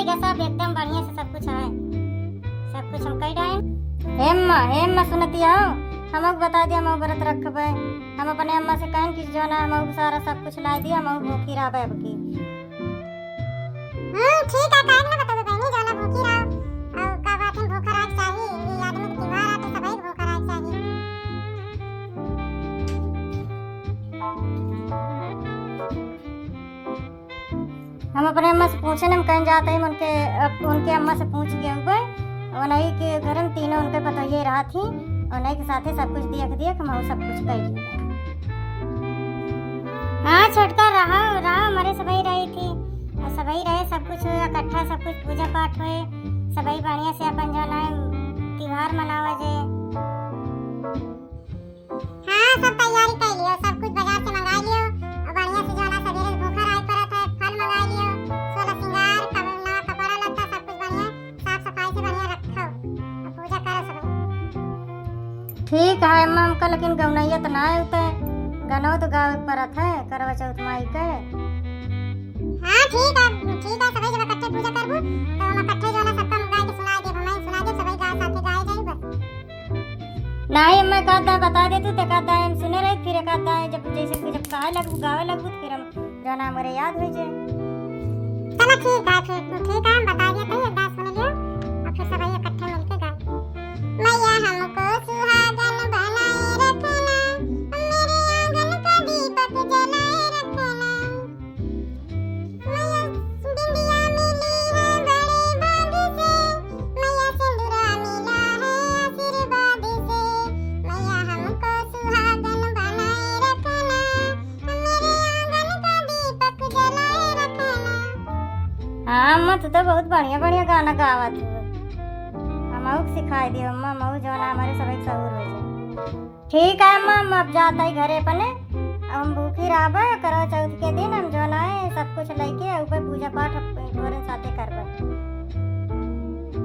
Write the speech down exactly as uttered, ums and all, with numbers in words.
के सब एकदम बढ़िया से सब कुछ है, सब कुछ हम कइ डाएम। हे अम्मा, हे अम्मा, सुनती हो, हमहू बता दिया, हमहू व्रत रखबे। हम अपने अम्मा से कहन कि जो ना हमहू सारा सब कुछ ला दिया, हमहू भूखी रहबे अब की। हम्म, ठीक है, काहे के ना बतबे बहनी, जो ना भूखी रहो। और का बात है, भूखा रहे के चाही, ये आदमी के त्योहार आटे, सबही के भूखा रहे के चाही। हम अपने अम्मा से पूछे न, हम कहीं जाते ही उनके, अप-, उनके अम्मा से पूछ के हुए, उन्हीं के घर में तीनों उनके पतोहिए रहत ही, उन्हीं के साथे सब कुछ देख देख हम सब कुछ कर लिए। हाँ छोटका, रहा रहा, हमारे सबही रही थी, और सबही रहे, सब कुछ इकट्ठा, सब कुछ पूजा पाठ हुए, सबही बढ़िया से अपन जो ना त्योहार मनावा जे। हाँ, सब तैयारी कर लियो, सब कुछ बाजार से मंगा लियो और बढ़िया से जो है ना सवेरे भूखा रहे पड़त है, फल मंगा लियो, सोलह सिंगार, कब-, नवा कपड़ा लत्ता, सब कुछ बढ़िया साफ सफाई से बढ़िया रखो और पूजा करो सब। ठीक है अम्मा, हमका लेकिन गौनैया तो ना आते, गनो तो गावे के पड़त है करवा चौथ माई के। हाँ ठीक है, ठीक है, सभी जब इकट्ठे पूजा करबू तो हम इकट्ठे जो है ना सबका गाय के सुना दे, हम सुना दे, सभी गाय साथे गाय जाई बस। नाही, मैं कहता है, बता देती तो कहता है, हम सुने रहे, फिर कहता है, जब जैसे कि जब कहे लगबू, गावे लगबू, तो फिर हम जो ना हमरे याद हो जाए। चलो ठीक है, फिर ठीक है, हम बता देते हैं, एक बार सुन लियो और फिर सब इकट्ठे मिलके गाए। मैया हमको सुहागन बनाए रखना, मेरे आंगन का दीपक जलाए रखना। मैया बिंदिया मिली है बड़े भाग से, मैया सिंदूरा मिला है आशीर्वाद से। मैया हमको सुहागन बनाए रखना, मेरे आंगन का दीपक जलाए रखना। हाँ अम्मा, तू तो बहुत बढ़िया बढ़िया गाना गावत हो, हमहू के सिखाई दियो अम्मा, हमहू जो ना हमरे सबही सहूर हो जाए। ठीक है अम्मा, हम अब जात ही घरे अपने, अब हम भूखी रहबे, करवा चौथ के दिन हम जो ना है सब कुछ लेके ऊपर पूजा पाठ तोरे साथे करबे।